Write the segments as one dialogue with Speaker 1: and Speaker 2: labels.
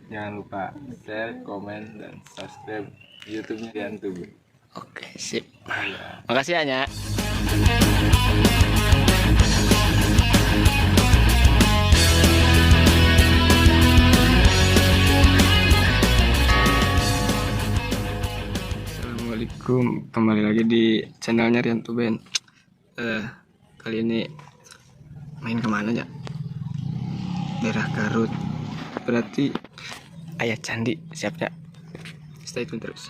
Speaker 1: Jangan lupa share, komen, dan subscribe YouTube-nya Rian Tube.
Speaker 2: Oke, sip.
Speaker 1: Iya.
Speaker 2: Makasih ya, Nya. Assalamualaikum, kembali lagi di channelnya Rian Tuben. Kali ini main kemana ya? Daerah Garut. Berarti ayah candi, siapnya. Stay tune terus.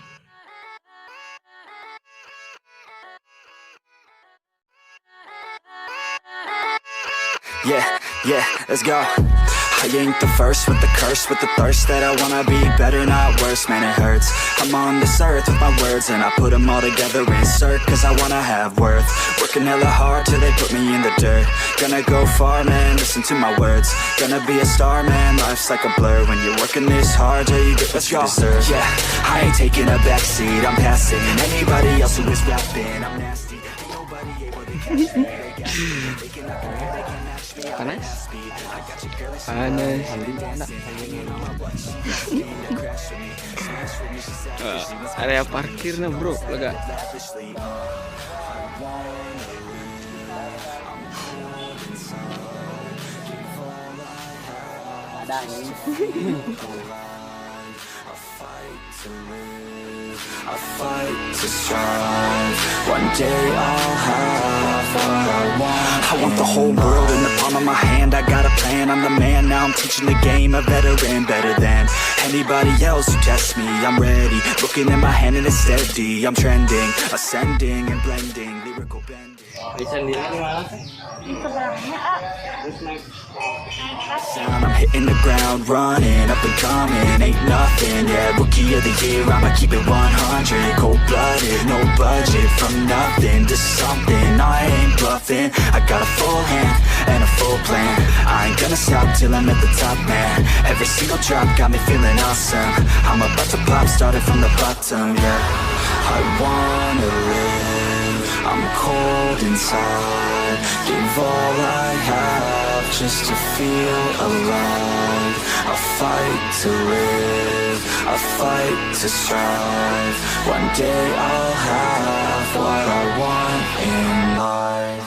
Speaker 3: Yeah, let's go. I ain't the first with the curse, with the thirst that I wanna be better, not worse, man it hurts. I'm on this earth with my words and I put them all together, insert, cause I wanna have worth. Working hella hard till they put me in the dirt. Gonna go far, man, listen to my words. Gonna be a star, man, life's like a blur. When you're working this hard, yeah, you get what you deserve. Yeah, I ain't taking a backseat, I'm passing anybody else who is rapping. I'm nasty, ain't nobody able to catch me. They gas me, they cannot compare, they can't match me. I'm
Speaker 2: Panas. Panas. Area parkirnya bro, lega.
Speaker 4: Ada ini.
Speaker 3: I fight to strive. One day I'll have what I want. I want the whole world in the palm of my hand. I got a plan, I'm the man. Now I'm teaching the game, a veteran, better than anybody else who tests me. I'm ready, looking at my hand and it's steady. I'm trending, ascending and blending, lyrical bending.
Speaker 2: Bisa di mana?
Speaker 5: Di seberangnya, ah. Naik
Speaker 3: Sound, I'm hitting the ground running, up and coming, ain't nothing. Yeah, rookie of the year, I'ma keep it 100. Cold-blooded, no budget, from nothing to something. I ain't bluffing, I got a full hand and a full plan. I ain't gonna stop till I'm at the top, man. Every single drop got me feeling awesome. I'm about to pop, started from the bottom, yeah. I wanna live, I'm cold inside. Give all I have just to feel alive. I fight to live, I fight to strive. One day I'll have what I want in life.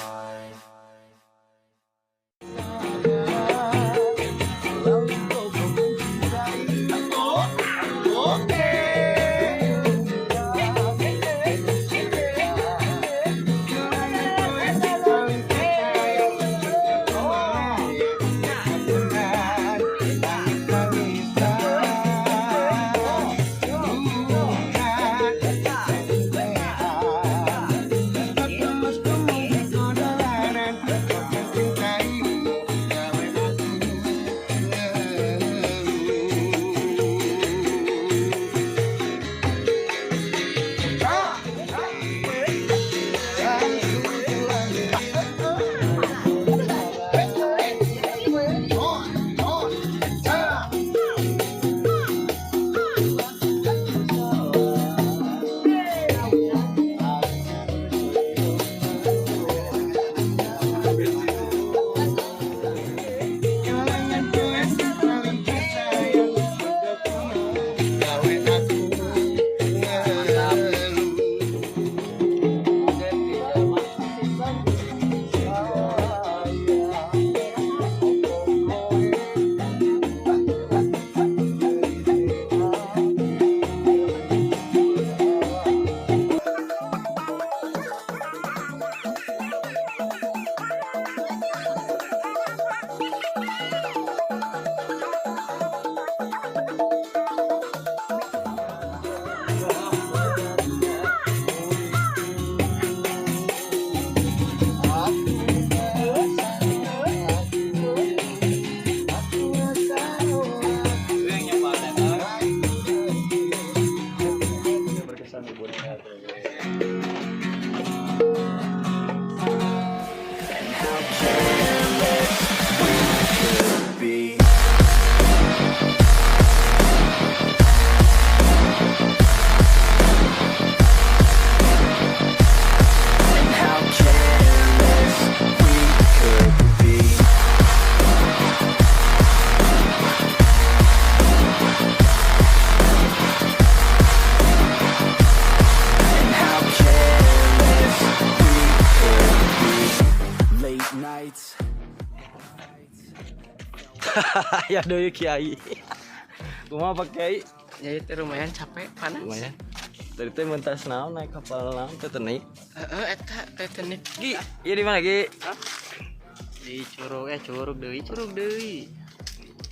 Speaker 2: Ya deui kiai. Kumaha Pak Kiai?
Speaker 4: Ya itu lumayan capek, panas.
Speaker 2: Lumayan. Tadi teh mentas naon naik kapal naon Titanic.
Speaker 4: Heeh, eta Titanic.
Speaker 2: Gi, ieu di mana Gi?
Speaker 4: Di Curug, Curug deui, Curug deui.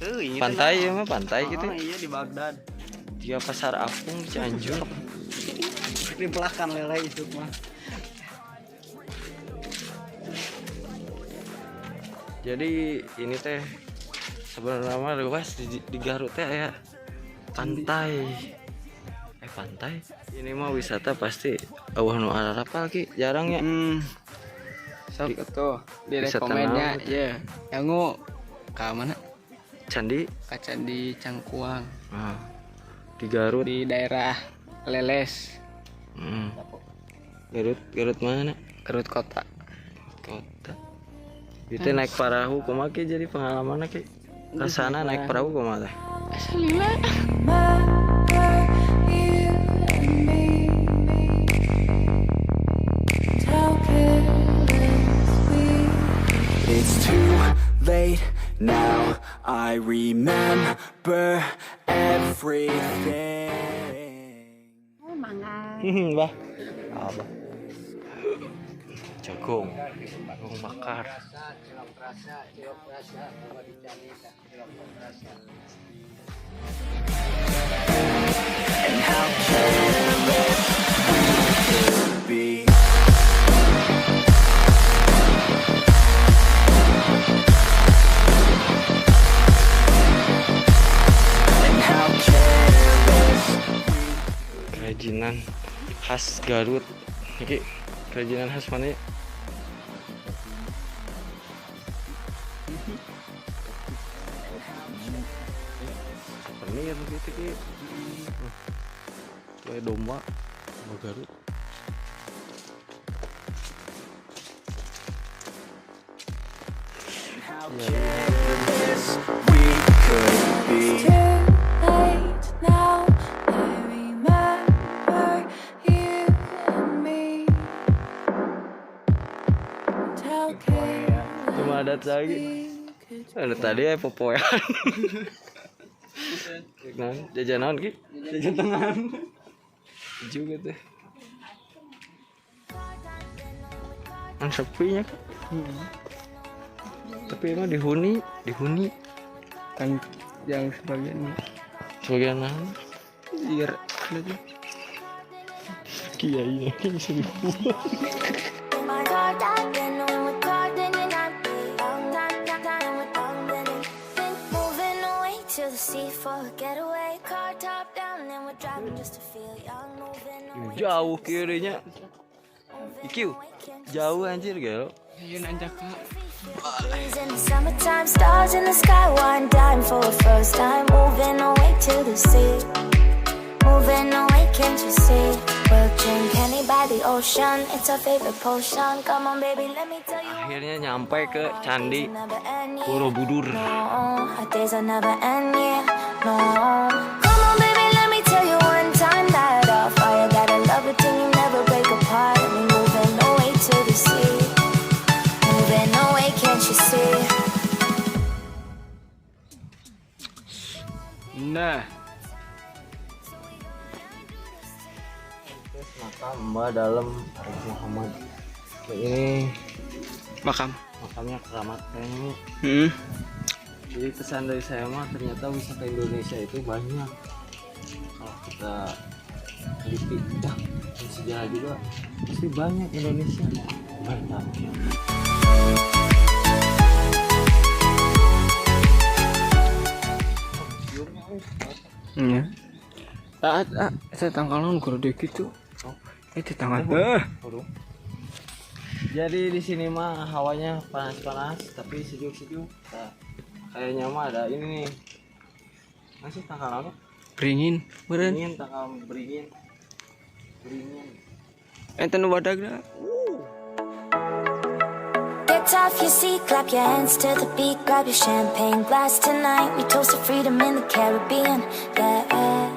Speaker 4: Heuh, ini
Speaker 2: Pantai ya mah pantai gitu.
Speaker 4: Oh, iya di Baghdad.
Speaker 2: Dia pasar apung Cianjur.
Speaker 4: Di belakang lele itu mah.
Speaker 2: Jadi ini teh sebenarnya mah luas di Garut teh ya pantai. Pantai. Ini mah wisata pasti eueuh nu ararapal Ki, jarang ya.
Speaker 4: Sok atuh direkomennya ya. Yangu ka mana?
Speaker 2: Candi,
Speaker 4: Ka Candi Cangkuang.
Speaker 2: Ah, di Garut,
Speaker 4: di daerah Leles.
Speaker 2: Garut, Garut mana?
Speaker 4: Garut kota.
Speaker 2: Kota. Itu naik perahu kumaha Ki, jadi pengalamannya Ki? Rasana naik perahu kumaha teh?
Speaker 4: Asli lah.
Speaker 3: It's too late now. I remember everything.
Speaker 5: Oh, mangga.
Speaker 2: Bah. Apa? Jagung. Jagung bakar.
Speaker 3: And how careless we could be. And how careless
Speaker 2: Kerajinan khas Garut. Iki kerajinan khas mana ya? Souvenir gitu Ki. Kayak domba, domba Garut.
Speaker 3: How careless we could be.
Speaker 6: Too late now. I remember you and me. And how careless
Speaker 2: Cuma ada lagi.
Speaker 6: we could
Speaker 2: Ada tadi ya popoean. Nah, jajanan Ki? Jajan tangan. Juga tuh. Kan sepinya Ki. Tapi emang dihuni, dihuni
Speaker 4: Kan yang sebagian
Speaker 2: sebagian mana?
Speaker 4: Iya, lagi.
Speaker 2: Kiainya Ki bisa dibuang. Jauh kirinya. Ikiu. Jauh anjir gelo.
Speaker 4: Iya nanjak Kak.
Speaker 6: In the summertime, stars in the sky, one dime for a first time. Moving away to the sea. Moving away, can't you see? We'll drink honey by the ocean. It's our favorite potion. Come on, baby, let me tell you.
Speaker 2: Akhirnya nyampe ke Candi
Speaker 6: Never end, yeah.
Speaker 2: Borobudur.
Speaker 6: No, our days will never end, yeah. No. Come on, baby, let me tell you one time that our fire got a love routine, you never break apart. And we moving away to the sea. Moving away, can't you see?
Speaker 4: Nah,
Speaker 2: Terus makam Mbah Dalem Arif Muhammad. Ini
Speaker 4: makam.
Speaker 2: Makamnya keramat kayaknya. Jadi kesan dari saya mah ternyata wisata Indonesia itu banyak. Kalau kita teliti, ya, dan sejarah juga pasti banyak Indonesia. Mantap.
Speaker 4: Iya. Ah, saya tangkalan gede gitu.
Speaker 2: Oh.
Speaker 4: Itu tangan. Eh.
Speaker 2: Jadi di sini mah hawanya panas-panas tapi sejuk-sejuk. Nah, kayaknya mah ada ini nih. Masih tangkal apa?
Speaker 4: Beringin, meureun.
Speaker 2: Beringin, tangkal beringin. Beringin.
Speaker 4: Ente nu badagna.
Speaker 6: Get off your seat, clap your hands to the beat, grab your champagne glass tonight. We toast to freedom in the Caribbean, yeah.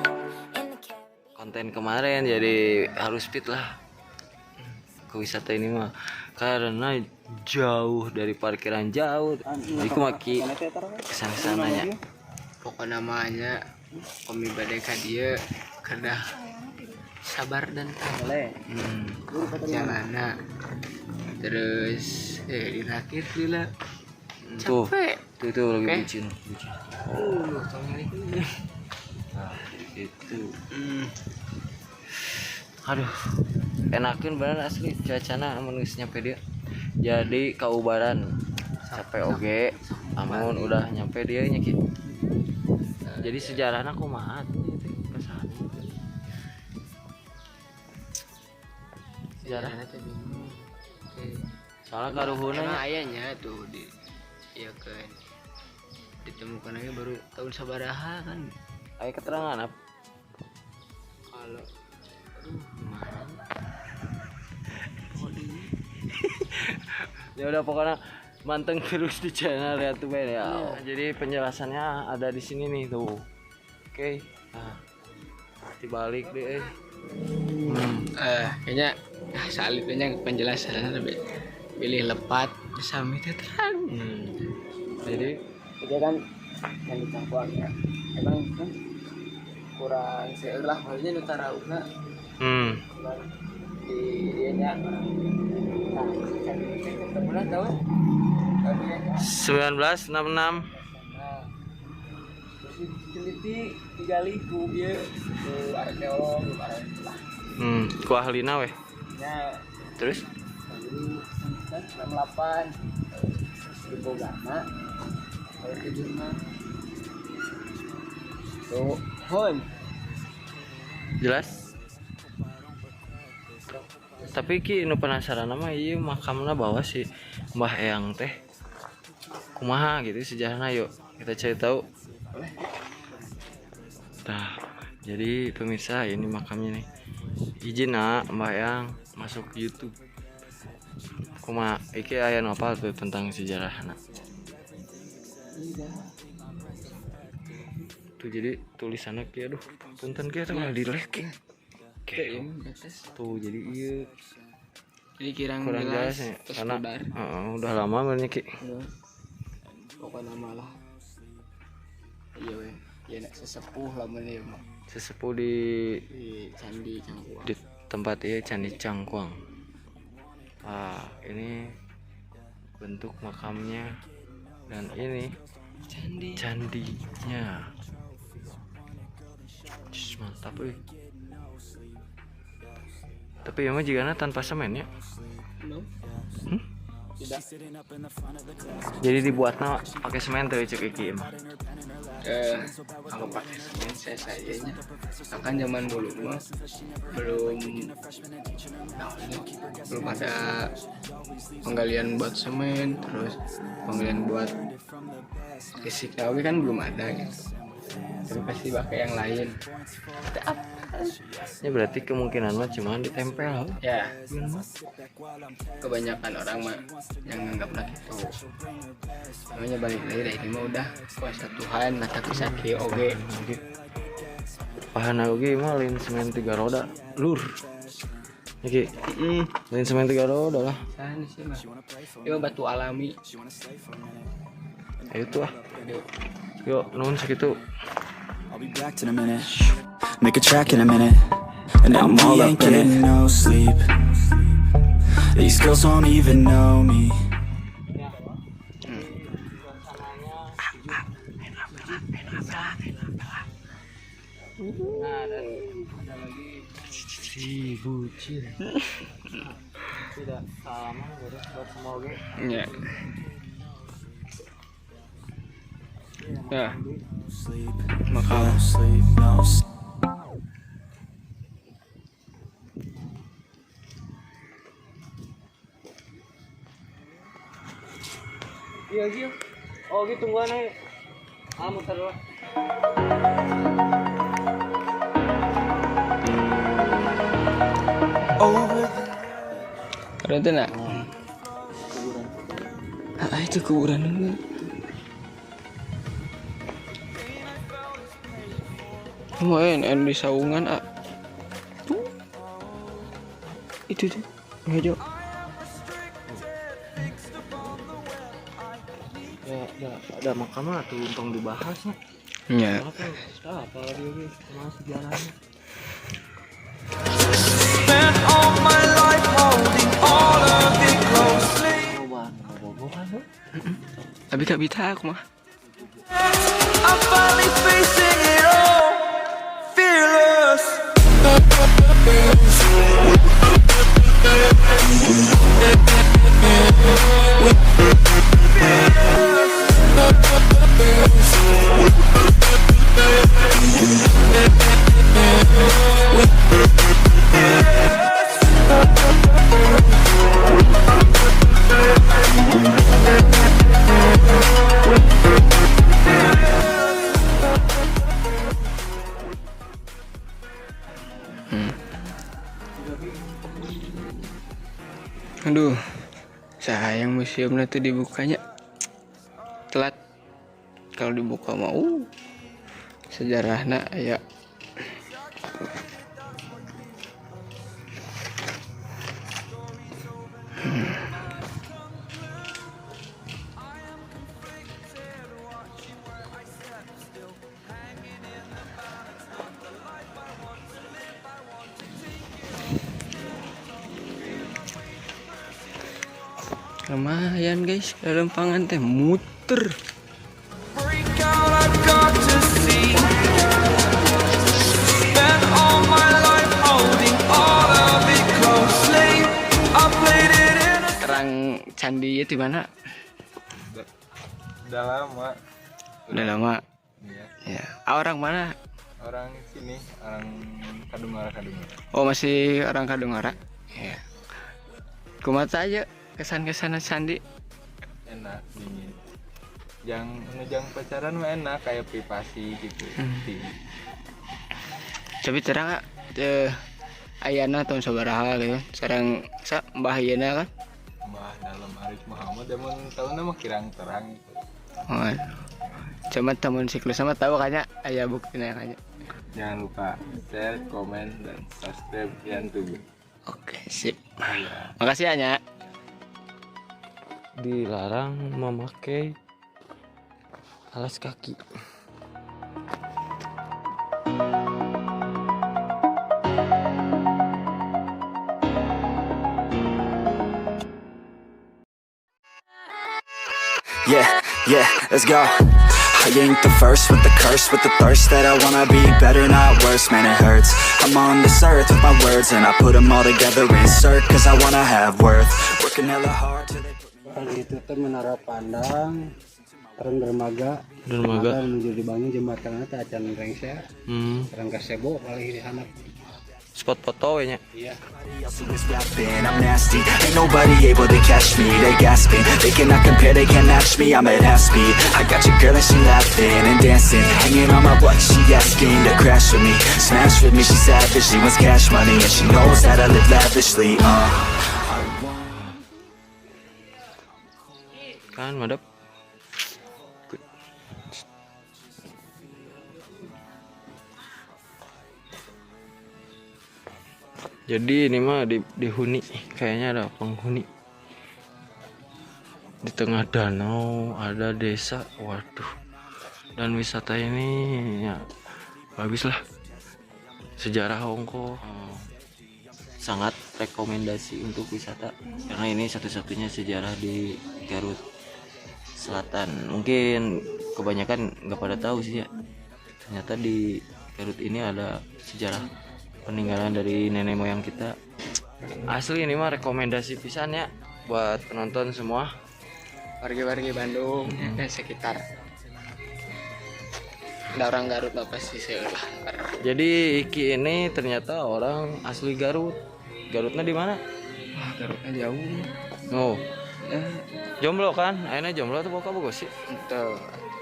Speaker 6: In the Caribbean.
Speaker 2: Konten kemarin jadi harus fit lah. Ke wisata ini mah. Karena jauh dari parkiran jauh. Jadi kumaki kesana-sananya.
Speaker 4: Pokoknya namanya kami badai ka dieu kedah sabar dan tahan. Jalana. Terus dirakit lila.
Speaker 2: Tuh.
Speaker 4: Capek.
Speaker 2: Tuh lagi
Speaker 4: Oke.
Speaker 2: bucin. Bucin. Nah, gitu. Aduh, enakin bener asli cuacana amun geus nyampe dia. Jadi kaubaran capek oge, amun udah nyampe dia nya Ki. Jadi sejarahna kumaha tuh ieu teh kesan. Sejarahna
Speaker 4: teh bingung.
Speaker 2: Soalnya karuhunna
Speaker 4: Emang ayahnya tuh di ya kan ditemukan lagi baru tahun sabaraha kan.
Speaker 2: Aya keterangan apa?
Speaker 4: Kalau aduh gimana?
Speaker 2: Ya udah pokoknya manteng terus di channel ya tuh Ben ya. Jadi penjelasannya ada di sini nih tuh. Oke. Nah, dibalik deh.
Speaker 4: Kayaknya salitnya penjelasannya lebih pilih lepat sami teh terang.
Speaker 2: Jadi
Speaker 4: itu kan yang dicangkuang ya. Emang kan kurang seueur lah maksudnya nu tarauna. Di dieu nya. Nah, candi teh ketemulah tahun
Speaker 2: 1966.
Speaker 4: Nah, terus diteliti digali ku ieu ku arkeolog ku lah.
Speaker 2: Ku ahlina weh.
Speaker 4: Nya
Speaker 2: Terus
Speaker 4: jadi 68 terus dibogana tahun 76. Tuh, hon.
Speaker 2: Jelas. Tapi Ki nu penasaran mah ieu makamna bawa si Mbah Eyang teh kumaha gitu sejarahna, yuk kita cari tahu. Nah, jadi pemirsa ini makamnya nih. Izin nak Mbah Eyang masuk YouTube. Kumaha iki aya nu apa tuh tentang sejarahna? Tuh jadi tulisannya ki aduh punten ki eta malah dilek. Tuh jadi iya
Speaker 4: Jadi kurang
Speaker 2: kurang
Speaker 4: jelas,
Speaker 2: jelas ya,
Speaker 4: terus
Speaker 2: karena
Speaker 4: pudar.
Speaker 2: Udah lama berarti Ki.
Speaker 4: Pokoknya malah iya weh, ya nak sesepuh lah mana mah.
Speaker 2: Sesepuh di
Speaker 4: Candi Cangkuang.
Speaker 2: Di tempat iya Candi Cangkuang. Ah, ini bentuk makamnya dan ini candinya. Cus, mantap euy. Tapi emang jigana tanpa semen ya?
Speaker 4: No. Tidak.
Speaker 2: Jadi dibuatnya pakai semen tuh cek iki emang.
Speaker 4: Kalau pakai semen sayanya kan zaman dulu mah belum ada penggalian buat semen, terus penggalian buat fisik oke kan belum ada gitu. Tapi pasti pakai yang lain.
Speaker 2: Ya berarti kemungkinan mah cuma ditempel.
Speaker 4: Ya. Kebanyakan orang mah yang nganggapnya gitu. Namanya balik lagi dah ini mah udah kuasa Tuhan, mata bisa kieu oge.
Speaker 2: Pahana oge mah lain semen 3 roda, lur. Iki. Lain semen 3 roda lah.
Speaker 4: Sana sih mah. Ieu batu alami.
Speaker 2: Ayo tuh ah. Yuk, nuhun sakitu.
Speaker 3: I'll be back in a minute. Make a track in a minute. And now I'm all up in it. No sleep. These girls don't even know me.
Speaker 2: Nah, dan ada lagi si bucin. Tidak salaman beres buat semua oge.
Speaker 4: Iya. Nah, makam.
Speaker 3: Sleep, no sleep.
Speaker 2: Iya gitu. Oh gitu tungguan aja. Ah muter lah.
Speaker 4: Ada tuh nak? Ah itu kuburan dulu. Lumayan, di saungan ah. Tuh. Itu tuh. Ngejo.
Speaker 2: Da makam mah tuh tong dibahasnya.
Speaker 4: Nya.
Speaker 2: Soalnya kan kita apa lagi oge kumaha sejarahnya.
Speaker 7: Spent all my life holding all of it closely.
Speaker 2: Cobaan kabogohan we.
Speaker 4: Tapi kabita aku mah.
Speaker 7: I'm finally facing it all, fearless.
Speaker 4: Aduh, sayang museumnya tuh dibukanya telat. Kalau dibuka mau sejarahna ya. Lumayan guys, lempangan teh muter.
Speaker 7: Break out, I've got to see. Spent all my life holding all of it closely. I played it in a
Speaker 4: Terang candi itu di mana?
Speaker 1: Udah lama.
Speaker 4: Udah lama.
Speaker 1: Iya.
Speaker 4: Ya. Ah, orang mana?
Speaker 1: Orang sini, orang Kadungora Kadungora.
Speaker 4: Oh, masih orang Kadungora. Ya. Kumaha aja kesan-kesan candi?
Speaker 1: Enak, dingin. Yang ngejang pacaran mah enak kayak privasi gitu. Di-
Speaker 4: Tapi terang ayana tahun sabaraha gitu. Sekarang sa mbah ayeuna kan?
Speaker 1: Mbah Dalem Arif Muhammad emang tahunnya mah kirang terang gitu.
Speaker 4: Oh. Cuma temen siklus sama tahu kayaknya aya buktinya kayaknya.
Speaker 1: Jangan lupa share, komen, dan subscribe Yan Tugu.
Speaker 4: Oke, sip.
Speaker 1: Iya.
Speaker 4: Makasih ya, Nya.
Speaker 2: Dilarang memakai alas kaki.
Speaker 3: Yeah, let's go. I ain't the first with the curse, with the thirst that I wanna be better, not worse, man it hurts. I'm on this earth with my words and I put them all together, insert, cause I wanna have worth. Working hella hard till they put me
Speaker 8: Itu teh menara pandang terang dermaga.
Speaker 2: Dermaga.
Speaker 8: Menuju dibangun jembatannya teh acan rengse terang gazebo paling di sana.
Speaker 2: Spot foto we nya.
Speaker 8: Iya.
Speaker 3: Else who is rapping, I'm nasty. Ain't nobody able to catch me. They gasping, they cannot compare, they can't match me. I'm at half speed. I got your girl and she laughing and dancing, hanging on my butt. She asking to crash with me, smash with me. She savage, she wants cash money and she knows that I live lavishly.
Speaker 2: Kan madep. Good. Jadi ini mah dihuni, kayaknya ada penghuni. Di tengah danau ada desa, waduh. Dan wisata ini ya bagus lah. Sejarah Hongko sangat rekomendasi untuk wisata karena ini satu-satunya sejarah di Garut Selatan. Mungkin kebanyakan nggak pada tahu sih ya. Ternyata di Garut ini ada sejarah peninggalan dari nenek moyang kita. Asli ini mah rekomendasi pisan ya buat penonton semua.
Speaker 4: Wargi-wargi Bandung dan sekitar. Ada orang Garut mah pasti seueur lah.
Speaker 2: Jadi Iki ini ternyata orang asli Garut. Garutnya di mana?
Speaker 4: Wah, Garutnya jauh.
Speaker 2: Oh,
Speaker 4: Eh,
Speaker 2: jomblo kan? Akhirnya jomblo atau boka bogo sih?
Speaker 4: Ente.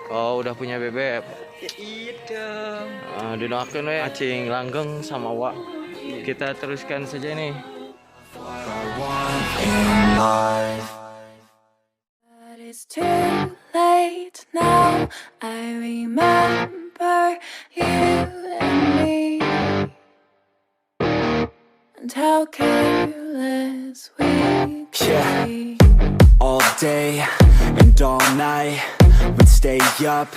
Speaker 2: Oh, udah punya bebek.
Speaker 4: Ya iya dong.
Speaker 2: Ah, didoakeun we acing langgeng sama Wak. Kita teruskan saja nih.
Speaker 3: In life.
Speaker 6: But it's too late now. I remember you and me, and how careless we could
Speaker 3: Yeah.
Speaker 6: be.
Speaker 3: All day and all night, we'd stay up,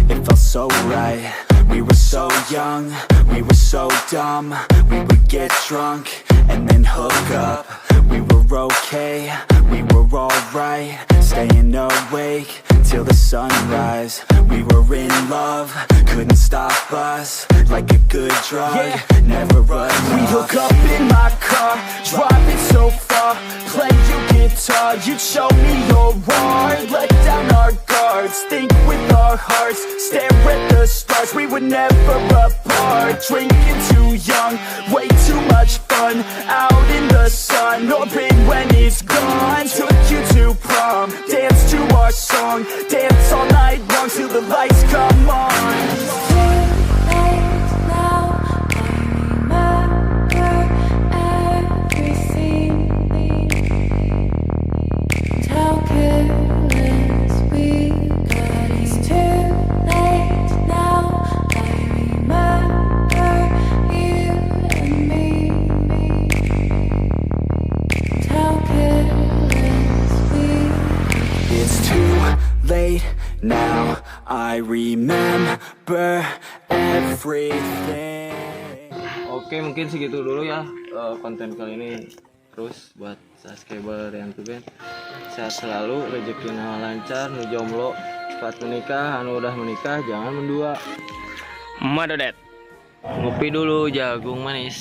Speaker 3: it felt so right. We were so young, we were so dumb. We would get drunk and then hook up. We were okay, we were alright. Staying awake till the sunrise. We were in love, couldn't stop us. Like a good drug,
Speaker 7: Yeah.
Speaker 3: never enough.
Speaker 7: We hook up in my car, drive it so far. Play your guitar, you'd show me your art. Let down our guards, think with our hearts. Stare at the stars, we were never apart. Drinking too young, way too much fun. Out in the sun, or when it's gone. Took you to prom, dance to our song. Dance all night long till the lights come on.
Speaker 6: It's too late now. I remember everything. And how careless we got. It's too late now. I remember you and me. And how careless we got.
Speaker 3: It's too late now. I remember everything.
Speaker 2: Oke, mungkin segitu dulu ya konten kali ini. Terus buat subscriber yang tuh Ben, sehat selalu, rezeki lancar, nu jomblo cepat menikah, anu udah menikah jangan mendua.
Speaker 4: Madodet.
Speaker 2: Ngopi dulu jagung manis.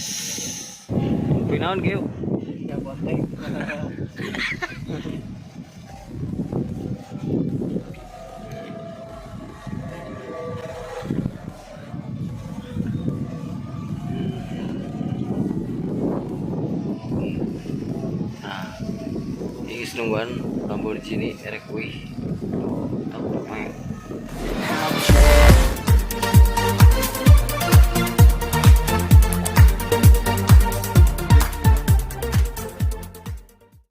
Speaker 2: Ngopi naon kieu?
Speaker 8: Ya botek.
Speaker 2: Nah, ini nungguan Lamborghini erek wih.